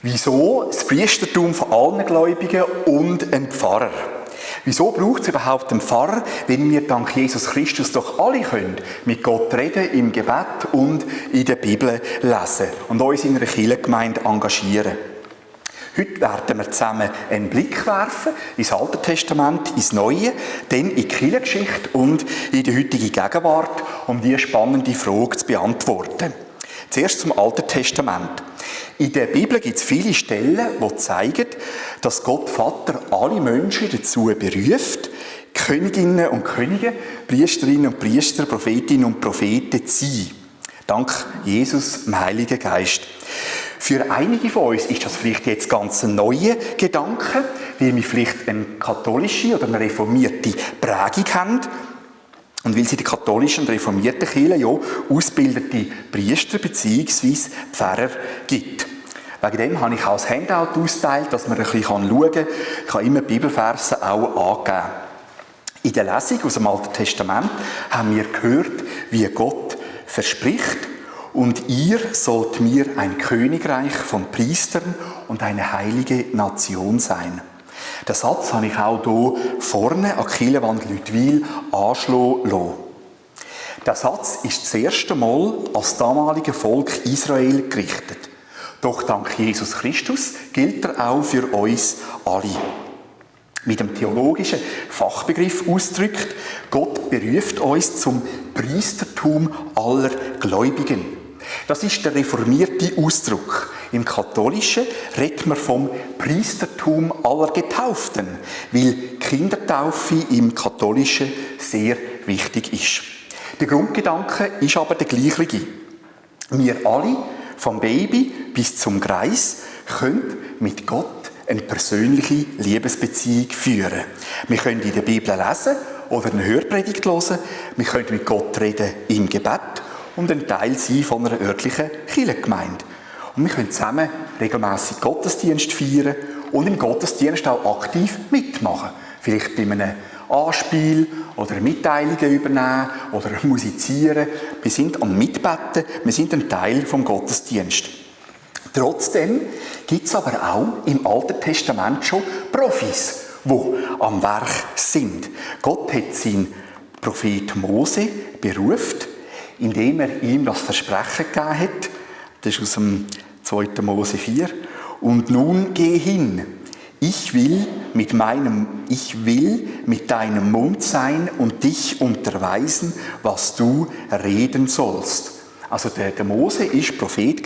Wieso das Priestertum von allen Gläubigen und ein Pfarrer? Wieso braucht es überhaupt einen Pfarrer, wenn wir dank Jesus Christus doch alle können mit Gott reden, im Gebet und in der Bibel lesen und uns in einer Kirchengemeinde engagieren? Heute werden wir zusammen einen Blick werfen ins Alte Testament, ins Neue, dann in die Kirchengeschichte und in die heutige Gegenwart, um diese spannende Frage zu beantworten. Zuerst zum Alten Testament. In der Bibel gibt es viele Stellen, die zeigen, dass Gott Vater alle Menschen dazu beruft, Königinnen und Könige, Priesterinnen und Priester, Prophetinnen und Propheten zu sein. Dank Jesus, dem Heiligen Geist. Für einige von uns ist das vielleicht jetzt ganz ein neuer Gedanke, weil wir vielleicht eine katholische oder eine reformierte Prägung haben. Und weil es in der katholischen und reformierten Kirche ja ausgebildete Priester bzw. Pfarrer gibt. Wegen dem habe ich auch das Handout ausgeteilt, dass man ein bisschen schauen kann. Ich kann immer Bibelverse auch angeben. In der Lesung aus dem Alten Testament haben wir gehört, wie Gott verspricht, und ihr sollt mir ein Königreich von Priestern und eine heilige Nation sein. Den Satz habe ich auch hier vorne an der Kirchenwand Lüttwil anschlagen lassen. Der Satz ist das erste Mal als damalige Volk Israel gerichtet. Doch dank Jesus Christus gilt er auch für uns alle. Mit dem theologischen Fachbegriff ausgedrückt, Gott beruft uns zum Priestertum aller Gläubigen. Das ist der reformierte Ausdruck. Im Katholischen redet man vom Priestertum aller Getauften, weil Kindertaufe im Katholischen sehr wichtig ist. Der Grundgedanke ist aber der gleiche. Wir alle, vom Baby bis zum Greis, können mit Gott eine persönliche Liebesbeziehung führen. Wir können in der Bibel lesen oder eine Hörpredigt hören. Wir können mit Gott reden im Gebet und ein Teil sein von einer örtlichen Kirchengemeinde. Und wir können zusammen regelmässig Gottesdienst feiern und im Gottesdienst auch aktiv mitmachen. Vielleicht bei einem Anspiel oder Mitteilungen übernehmen oder musizieren. Wir sind am Mitbeten, wir sind ein Teil vom Gottesdienst. Trotzdem gibt es aber auch im Alten Testament schon Profis, die am Werk sind. Gott hat seinen Prophet Mose berufen, indem er ihm das Versprechen gegeben hat. Das ist aus dem 2. Mose 4. Und nun geh hin. Ich will mit deinem Mund sein und dich unterweisen, was du reden sollst. Also der Mose war Prophet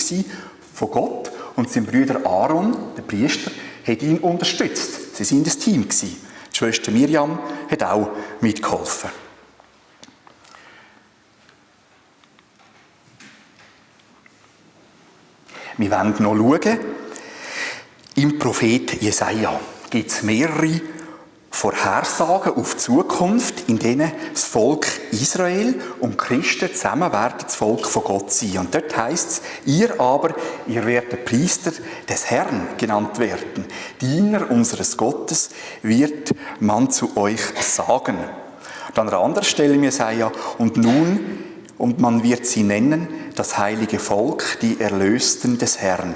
von Gott und sein Bruder Aaron, der Priester, hat ihn unterstützt. Sie waren ein Team. Die Schwester Miriam hat auch mitgeholfen. Wir wollen noch schauen, im Prophet Jesaja gibt es mehrere Vorhersagen auf die Zukunft, in denen das Volk Israel und Christen zusammen werden das Volk von Gott sein. Und dort heisst es, ihr werdet Priester des Herrn genannt werden. Diener unseres Gottes wird man zu euch sagen. Und an einer anderen Stelle im Jesaja, und man wird sie nennen, das heilige Volk, die Erlösten des Herrn.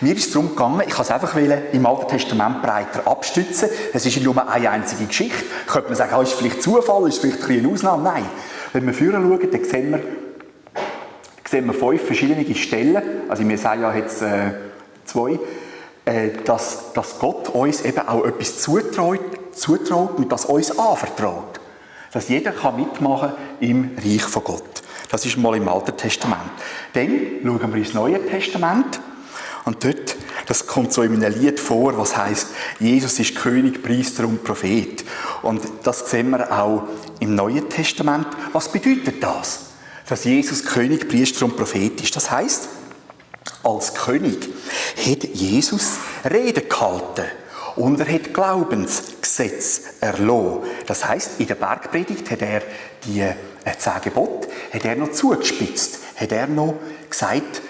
Mir ist es darum gegangen, ich wollte es einfach im Alten Testament breiter abstützen. Es ist nur eine einzige Geschichte. Könnte man sagen, ist es vielleicht Zufall, ist es vielleicht eine Ausnahme? Nein. Wenn wir vorher schauen, dann sehen wir 5 verschiedene Stellen. Also im Jesaja hat es 2. Dass Gott uns eben auch etwas zutraut und das uns anvertraut. Dass jeder mitmachen kann im Reich von Gott. Das ist mal im Alten Testament. Dann schauen wir ins Neue Testament. Und dort, das kommt so in einem Lied vor, was heisst, Jesus ist König, Priester und Prophet. Und das sehen wir auch im Neuen Testament. Was bedeutet das? Dass Jesus König, Priester und Prophet ist. Das heisst, als König hat Jesus Reden gehalten. Und er hat Glaubensgesetze erlassen. Das heisst, in der Bergpredigt hat er die 10 Gebote noch zugespitzt. Hat er noch gesagt,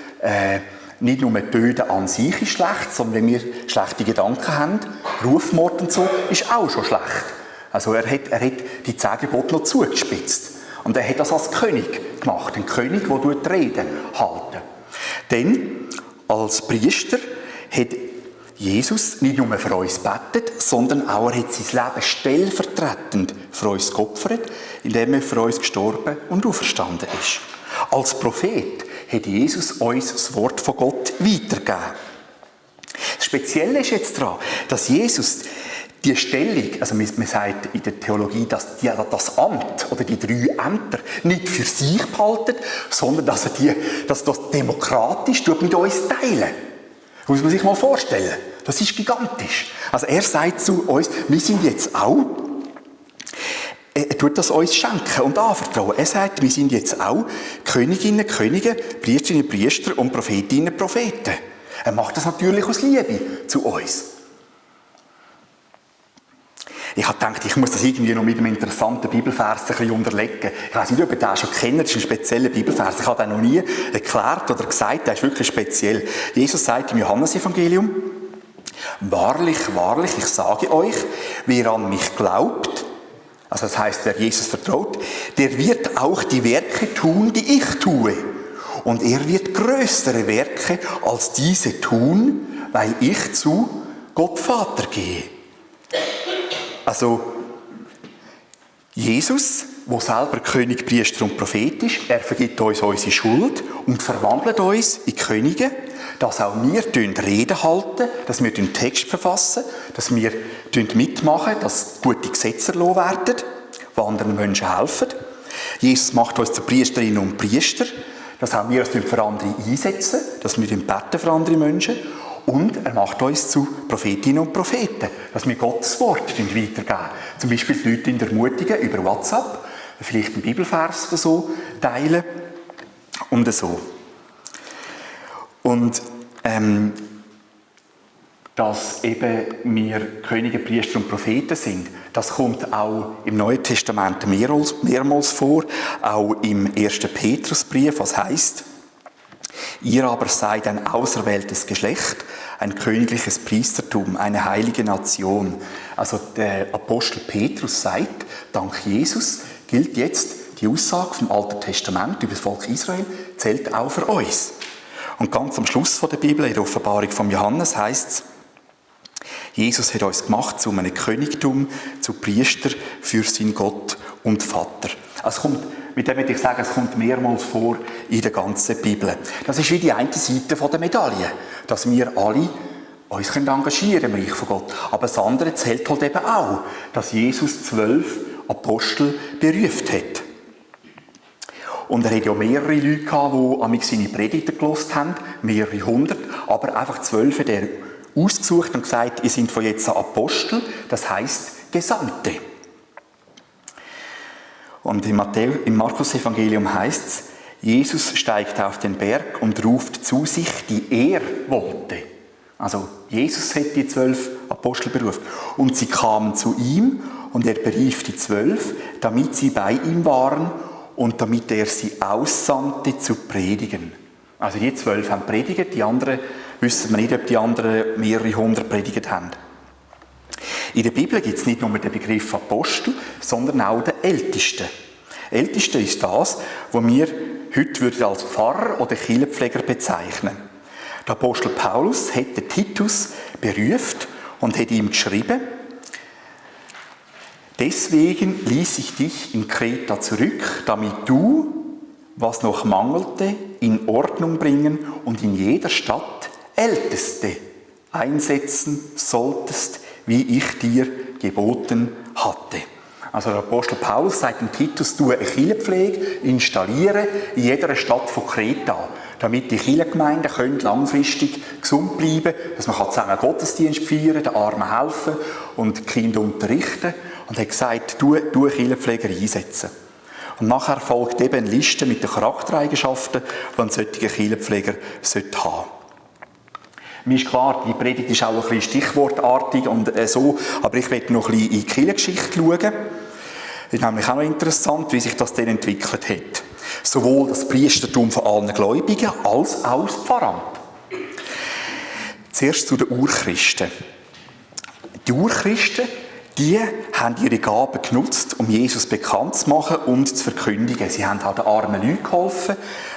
nicht nur Töten an sich ist schlecht, sondern wenn wir schlechte Gedanken haben, Rufmord und so, ist auch schon schlecht. Also er hat die 10 Gebote noch zugespitzt. Und er hat das als König gemacht. Ein König, der Reden halten. Denn als Priester hat Jesus nicht nur für uns betet, sondern auch er hat sein Leben stellvertretend für uns geopfert, indem er für uns gestorben und auferstanden ist. Als Prophet hat Jesus uns das Wort von Gott weitergegeben. Das Spezielle ist jetzt daran, dass Jesus die Stellung, also man sagt in der Theologie, dass das Amt oder die 3 Ämter nicht für sich behalten, sondern dass das demokratisch mit uns teilen. Das muss man sich mal vorstellen. Das ist gigantisch. Also er sagt zu uns, wir sind jetzt auch, er tut das uns schenken und anvertrauen. Er sagt, wir sind jetzt auch Königinnen, Könige, Priesterinnen, Priester und Prophetinnen, Propheten. Er macht das natürlich aus Liebe zu uns. Ich habe gedacht, ich muss das irgendwie noch mit einem interessanten Bibelvers ein bisschen unterlegen. Ich weiss nicht, ob ihr den schon kennt, das ist ein spezieller Bibelvers. Ich habe den noch nie erklärt oder gesagt, der ist wirklich speziell. Jesus sagt im Johannesevangelium, wahrlich, wahrlich, ich sage euch, wer an mich glaubt, also das heisst, wer Jesus vertraut, der wird auch die Werke tun, die ich tue. Und er wird größere Werke als diese tun, weil ich zu Gott Vater gehe. Also, Jesus, der selber König, Priester und Prophet ist, er vergibt uns unsere Schuld und verwandelt uns in Könige, dass auch wir Reden halten, dass wir Text verfassen, dass wir mitmachen, dass gute Gesetze erlassen werden, die anderen Menschen helfen. Jesus macht uns zu Priesterinnen und Priester, dass auch wir uns für andere einsetzen, dass wir beten für andere Menschen. Und er macht uns zu Prophetinnen und Propheten, dass wir Gottes Wort weitergeben. Zum Beispiel die Leute ermutigen über WhatsApp, vielleicht einen Bibelvers oder so teilen und so. Und dass eben wir Könige, Priester und Propheten sind, das kommt auch im Neuen Testament mehrmals vor, auch im 1. Petrusbrief, was heisst, ihr aber seid ein auserwähltes Geschlecht, ein königliches Priestertum, eine heilige Nation. Also der Apostel Petrus sagt, dank Jesus gilt jetzt die Aussage vom Alten Testament über das Volk Israel, zählt auch für uns. Und ganz am Schluss der Bibel, in der Offenbarung von Johannes, heisst es, Jesus hat uns gemacht zu einem Königtum, zu Priester für seinen Gott und Vater. Also mit dem würde ich sagen, es kommt mehrmals vor in der ganzen Bibel. Das ist wie die eine Seite der Medaille, dass wir alle uns engagieren im Reich von Gott. Aber das andere zählt halt eben auch, dass Jesus 12 Apostel berufen hat. Und er hat ja mehrere Leute gehabt, die seine Predigten gehört haben, mehrere hundert, aber einfach 12 hat er ausgesucht und gesagt, ihr seid von jetzt an Apostel, das heisst Gesandte. Und im Markus-Evangelium heisst es, Jesus steigt auf den Berg und ruft zu sich, die er wollte. Also Jesus hat die 12 Apostel berufen. Und sie kamen zu ihm und er berief die 12, damit sie bei ihm waren und damit er sie aussandte zu predigen. Also die 12 haben predigt, die anderen wissen wir nicht, ob die anderen mehrere hundert predigt haben. In der Bibel gibt es nicht nur den Begriff Apostel, sondern auch den Ältesten. Älteste ist das, was wir heute als Pfarrer oder Kirchenpfleger bezeichnen. Der Apostel Paulus hat den Titus berufen und hat ihm geschrieben, deswegen ließ ich dich in Kreta zurück, damit du, was noch mangelte, in Ordnung bringen und in jeder Stadt Älteste einsetzen solltest, wie ich dir geboten hatte. Also der Apostel Paulus sagt dem Titus, du eine Kirchenpflege installieren in jeder Stadt von Kreta, damit die Kirchengemeinden langfristig gesund bleiben, dass man zusammen Gottesdienst feiern, den Armen helfen und die Kinder unterrichten. Und er hat gesagt, du Kirchenpfleger einsetzen. Und nachher folgt eben eine Liste mit den Charaktereigenschaften, die ein solcher Kirchenpfleger haben sollte. Mir ist klar, die Predigt ist auch ein bisschen stichwortartig und so, aber ich werde noch ein bisschen in die Kirchengeschichte schauen. Das ist nämlich auch noch interessant, wie sich das dann entwickelt hat. Sowohl das Priestertum von allen Gläubigen als auch das Pfarramt. Zuerst zu den Urchristen. Die Urchristen, Die haben ihre Gaben genutzt, um Jesus bekannt zu machen und zu verkündigen. Sie haben auch den armen Leuten geholfen,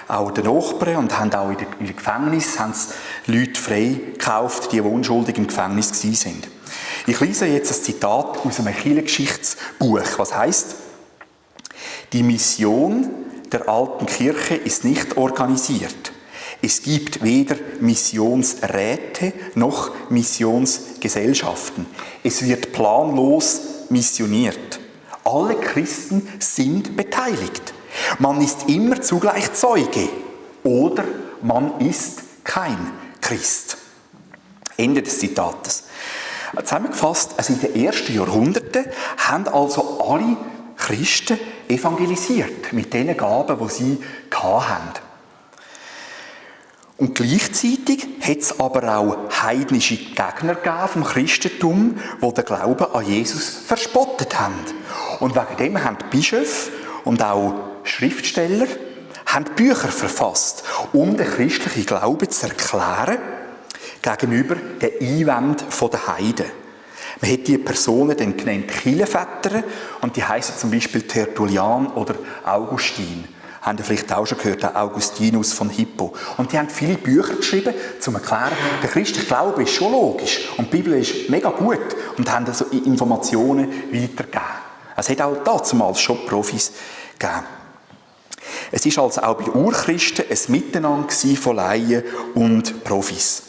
auch den Nachbarn, und haben auch in den Gefängnissen Leute freigekauft, die unschuldig im Gefängnis waren. Ich lese jetzt ein Zitat aus einem Kirchengeschichtsbuch. Was heisst? Die Mission der alten Kirche ist nicht organisiert. Es gibt weder Missionsräte noch Missionsgesellschaften. Es wird planlos missioniert. Alle Christen sind beteiligt. Man ist immer zugleich Zeuge oder man ist kein Christ. Ende des Zitates. Zusammengefasst, also in den ersten Jahrhunderten haben also alle Christen evangelisiert mit den Gaben, die sie hatten. Und gleichzeitig hat es aber auch heidnische Gegner gegeben vom Christentum, die den Glauben an Jesus verspottet haben. Und wegen dem haben die Bischöfe und auch Schriftsteller haben Bücher verfasst, um den christlichen Glauben zu erklären gegenüber den Einwänden der Heiden. Man hat diese Personen dann genannt Kirchenväter, und die heißen zum Beispiel Tertullian oder Augustin. Haben ihr vielleicht auch schon gehört, der Augustinus von Hippo. Und die haben viele Bücher geschrieben, um zu erklären, der christliche Glaube ist schon logisch und die Bibel ist mega gut, und haben also Informationen weitergegeben. Es hat auch damals schon Profis gegeben. Es war also auch bei den Urchristen ein Miteinander von Laien und Profis.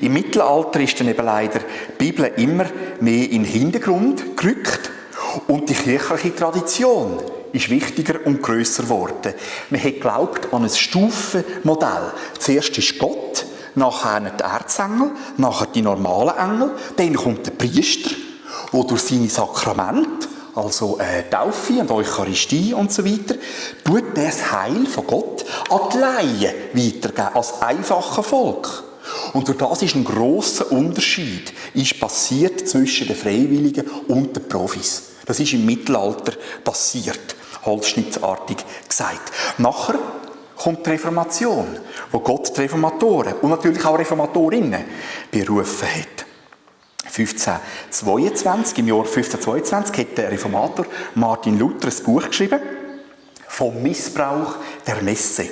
Im Mittelalter ist dann eben leider die Bibel immer mehr in den Hintergrund gerückt und die kirchliche Tradition ist wichtiger und grösser geworden. Man hat geglaubt an ein Stufenmodell. Zuerst ist Gott, nachher die Erzengel, nachher die normalen Engel, dann kommt der Priester, der durch seine Sakramente, also Taufe und Eucharistie und so weiter, tut das Heil von Gott an die Laien weitergeben, als einfache Volk. Und durch das ist ein grosser Unterschied passiert zwischen den Freiwilligen und den Profis. Das ist im Mittelalter passiert, holzschnittartig gesagt. Nachher kommt die Reformation, wo Gott die Reformatoren und natürlich auch Reformatorinnen berufen hat. Im Jahr 1522 hat der Reformator Martin Luther ein Buch geschrieben vom Missbrauch der Messe.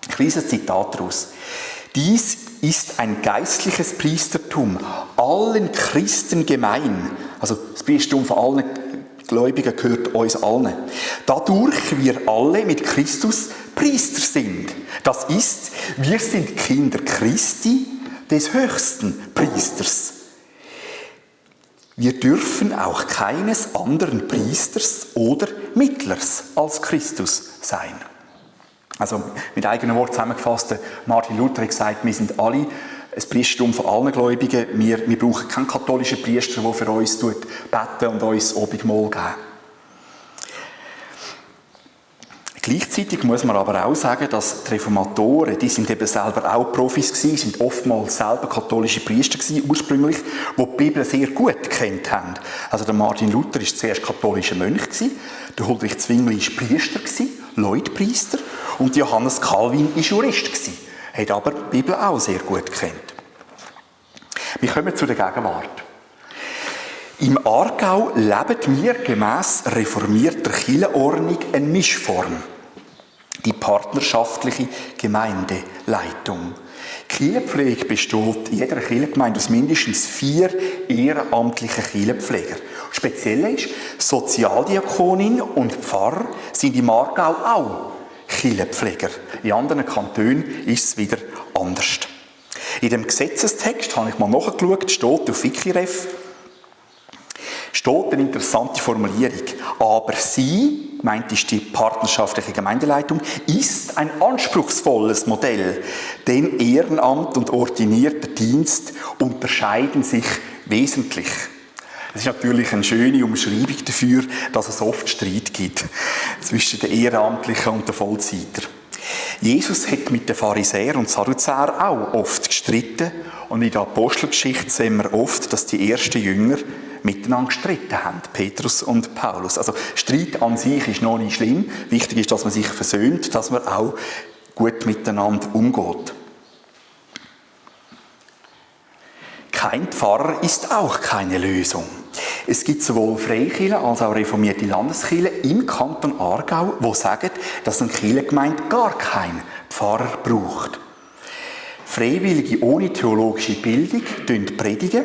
Ich lese ein Zitat daraus. Dies ist ein geistliches Priestertum, allen Christen gemein. Also das Priestertum von allen Gläubigen gehört uns allen. Dadurch wir alle mit Christus Priester sind. Das ist, wir sind Kinder Christi, des höchsten Priesters. Wir dürfen auch keines anderen Priesters oder Mittlers als Christus sein. Also mit eigenen Worten zusammengefasst, Martin Luther hat gesagt, wir sind alle ein Priestertum von allen Gläubigen. Wir brauchen keinen katholischen Priester, der für uns beten und uns Abendmahl geben. Gleichzeitig muss man aber auch sagen, dass die Reformatoren, die sind eben selber auch Profis gewesen, sind oftmals selber katholische Priester gewesen, ursprünglich, die die Bibel sehr gut gekannt haben. Also der Martin Luther war zuerst katholischer Mönch gewesen, der Huldrych Zwingli war Priester gewesen, Leutpriester, und Johannes Calvin war Jurist gewesen, hat aber die Bibel auch sehr gut gekannt. Wir kommen zu der Gegenwart. Im Aargau leben wir gemäss reformierter Kirchenordnung eine Mischform. Die partnerschaftliche Gemeindeleitung. Die Kirchenpflege besteht in jeder Kirchengemeinde aus mindestens 4 ehrenamtlichen Kirchenpflegern. Speziell ist, Sozialdiakonin und Pfarrer sind im Aargau auch Kirchenpfleger. In anderen Kantonen ist es wieder anders. In dem Gesetzestext habe ich mal nachgeschaut, steht auf Wikiref, steht eine interessante Formulierung. Aber sie, gemeint ist die partnerschaftliche Gemeindeleitung, ist ein anspruchsvolles Modell, denn Ehrenamt und ordinierter Dienst unterscheiden sich wesentlich. Das ist natürlich eine schöne Umschreibung dafür, dass es oft Streit gibt zwischen den Ehrenamtlichen und den Vollzeitern. Jesus hat mit den Pharisäern und Sadduzäern auch oft gestritten, und in der Apostelgeschichte sehen wir oft, dass die ersten Jünger miteinander gestritten haben, Petrus und Paulus. Also Streit an sich ist noch nicht schlimm. Wichtig ist, dass man sich versöhnt, dass man auch gut miteinander umgeht. Kein Pfarrer ist auch keine Lösung. Es gibt sowohl Freikirchen als auch reformierte Landeskirchen im Kanton Aargau, die sagen, dass eine Kirchengemeinde gar keinen Pfarrer braucht. Freiwillige ohne theologische Bildung predigen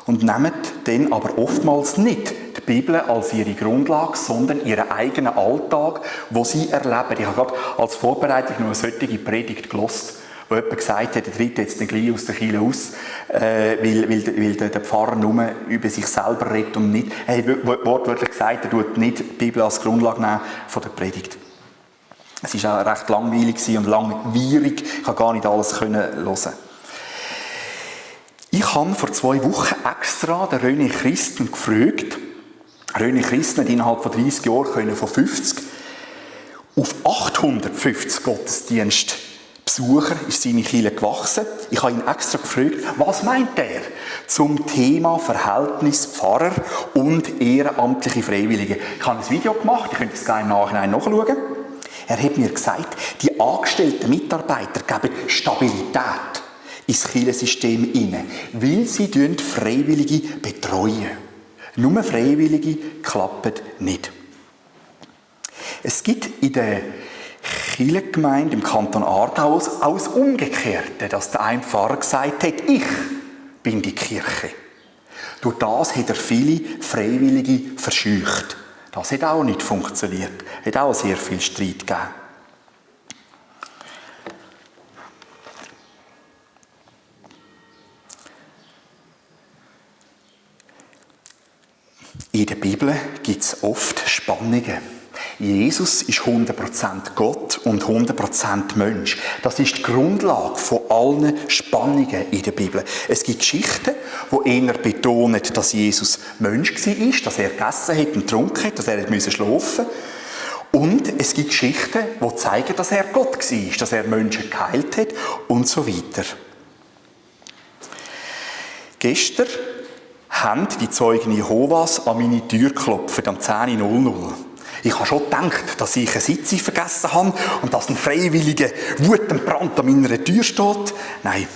und nehmen dann aber oftmals nicht die Bibel als ihre Grundlage, sondern ihren eigenen Alltag, den sie erleben. Ich habe gerade als Vorbereitung noch eine solche Predigt gehört, wo jemand gesagt hat, er tritt jetzt gleich aus der Kirche aus, weil der Pfarrer nur über sich selber redet und nicht, er hat wortwörtlich gesagt, er tut nicht die Bibel als Grundlage nehmen von der Predigt. Es war auch recht langweilig und langwierig, ich konnte gar nicht alles hören. Ich habe vor 2 Wochen extra den René Christen gefragt. René Christen hat innerhalb von 30 Jahren von 50 auf 850 Gottesdienstbesucher ist seine Kirche gewachsen. Ich habe ihn extra gefragt, was meint er zum Thema Verhältnis Pfarrer und ehrenamtliche Freiwillige. Ich habe ein Video gemacht, ihr könnt es gerne im Nachhinein nachschauen. Er hat mir gesagt, die angestellten Mitarbeiter geben Stabilität ins Kirchensystem hinein, weil sie Freiwillige betreuen. Nur Freiwillige klappen nicht. Es gibt in der Kirchengemeinde im Kanton Aargau auch das Umgekehrte, dass der ein Pfarrer gesagt hat, ich bin die Kirche. Durch das hat er viele Freiwillige verscheucht. Das hat auch nicht funktioniert. Es hat auch sehr viel Streit gegeben. In der Bibel gibt es oft Spannungen. Jesus ist 100% Gott und 100% Mensch. Das ist die Grundlage von allen Spannungen in der Bibel. Es gibt Geschichten, die eher betonen, dass Jesus Mensch war, dass er gegessen hat und getrunken hat, dass er schlafen musste. Und es gibt Geschichten, die zeigen, dass er Gott war, dass er Menschen geheilt hat und so weiter. Gestern haben die Zeugen Jehovas an meine Tür geklopft, am 10:00. Ich habe schon gedacht, dass ich eine Sitzung vergessen habe und dass ein freiwilliger Wutentbrand an meiner Tür steht. Nein,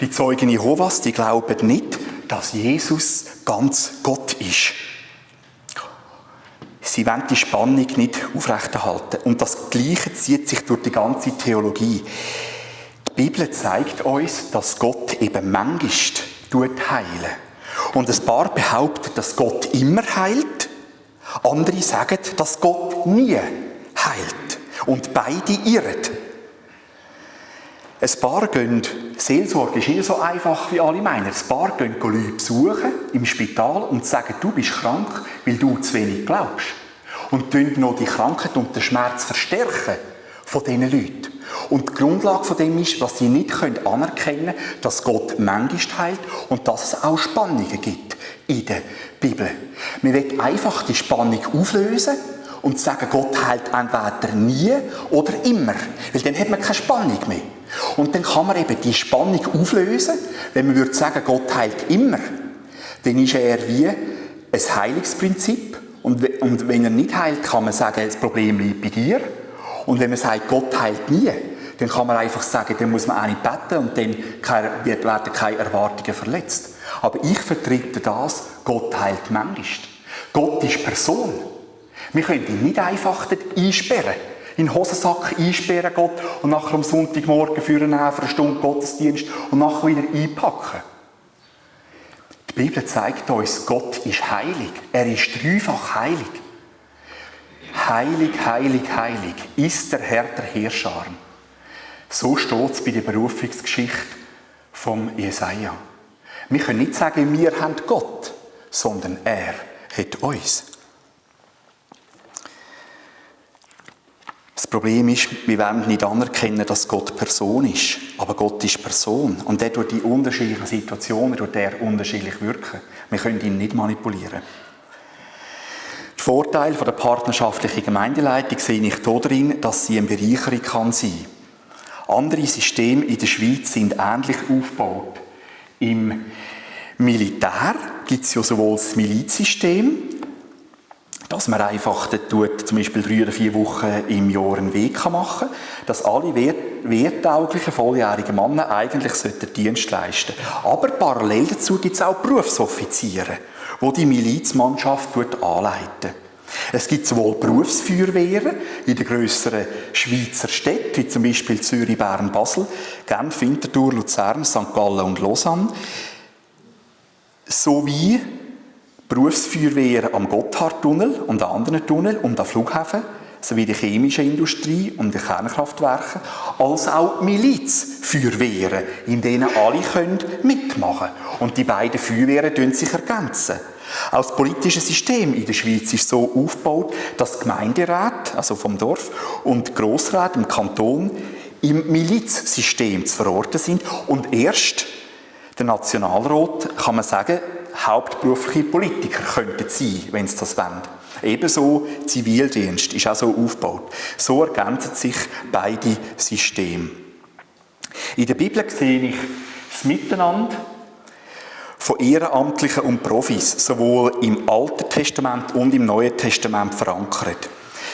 die Zeugen Jehovas, die glauben nicht, dass Jesus ganz Gott ist. Sie wollen die Spannung nicht aufrechterhalten. Und das Gleiche zieht sich durch die ganze Theologie. Die Bibel zeigt uns, dass Gott eben manchmal heilen. Und ein paar behaupten, dass Gott immer heilt. Andere sagen, dass Gott nie heilt. Und beide irren. Ein paar gehen, Seelsorge ist nicht so einfach, wie alle meinen. Ein paar gehen Leute besuchen im Spital und sagen, du bist krank, weil du zu wenig glaubst. Und tun noch die Krankheit und den Schmerz verstärken von diesen Leuten. Und die Grundlage von dem ist, dass sie nicht anerkennen können, dass Gott manchmal heilt und dass es auch Spannungen gibt in der Bibel. Wir wollen einfach die Spannung auflösen und sagen, Gott heilt entweder nie oder immer. Weil dann hat man keine Spannung mehr. Und dann kann man eben die Spannung auflösen. Wenn man würde sagen, Gott heilt immer, dann ist er wie ein Heilungsprinzip. Und wenn er nicht heilt, kann man sagen, das Problem liegt bei dir. Und wenn man sagt, Gott heilt nie, dann kann man einfach sagen, dann muss man auch nicht beten und dann werden keine Erwartungen verletzt. Aber ich vertrete das, Gott heilt manchmal. Gott ist Person. Wir können ihn nicht einfach einsperren. In den Hosensack einsperren Gott und nachher am Sonntagmorgen für eine Stunde Gottesdienst und nachher wieder einpacken. Die Bibel zeigt uns, Gott ist heilig. Er ist dreifach heilig. Heilig, heilig, heilig ist der Herr der Heerscharen. So steht es bei der Berufungsgeschichte vom Jesaja. Wir können nicht sagen, wir haben Gott, sondern er hat uns. Das Problem ist, wir wollen nicht anerkennen, dass Gott Person ist. Aber Gott ist Person. Und der durch die unterschiedlichen Situationen, durch der unterschiedlich wirken. Wir können ihn nicht manipulieren. Der Vorteil der partnerschaftlichen Gemeindeleitung sehe ich darin, dass sie eine Bereicherung kann sein. Andere Systeme in der Schweiz sind ähnlich aufgebaut. Im Militär gibt es ja sowohl das Milizsystem, dass man einfach zum Beispiel 3 oder 4 Wochen im Jahr einen Weg machen kann, dass alle wehrtauglichen, volljährigen Männer eigentlich Dienst leisten sollten. Aber parallel dazu gibt es auch Berufsoffiziere, die die Milizmannschaft anleiten. Es gibt sowohl Berufsfeuerwehren in den grösseren Schweizer Städten, wie zum Beispiel Zürich, Bern, Basel, Genf, Winterthur, Luzern, St. Gallen und Lausanne, sowie Berufsfeuerwehren am Gotthardtunnel und an anderen Tunneln und am Flughafen, sowie die chemische Industrie und die Kernkraftwerke, als auch Milizfeuerwehren, in denen alle mitmachen können. Und die beiden Feuerwehren ergänzen sich. Auch das politische System in der Schweiz ist so aufgebaut, dass die Gemeinderäte, also vom Dorf, und die Grossräte im Kanton im Milizsystem zu verorten sind. Und erst der Nationalrat, kann man sagen, hauptberufliche Politiker könnten sein, wenn sie das wollen. Ebenso Zivildienst ist auch so aufgebaut. So ergänzen sich beide Systeme. In der Bibel sehe ich das Miteinander von Ehrenamtlichen und Profis, sowohl im Alten Testament und im Neuen Testament verankert.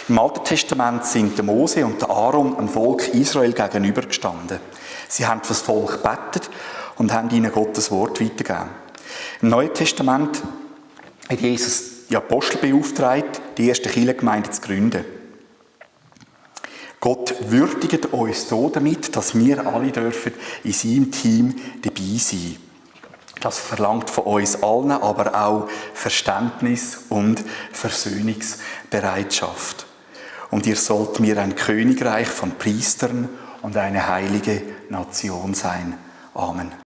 Im Alten Testament sind der Mose und der Aaron dem Volk Israel gegenübergestanden. Sie haben für das Volk gebetet und haben ihnen Gottes Wort weitergegeben. Im Neuen Testament hat Jesus die Apostel beauftragt, die erste Kirchengemeinde zu gründen. Gott würdigt uns so damit, dass wir alle dürfen in seinem Team dabei sein. Das verlangt von uns allen aber auch Verständnis und Versöhnungsbereitschaft. Und ihr sollt mir ein Königreich von Priestern und eine heilige Nation sein. Amen.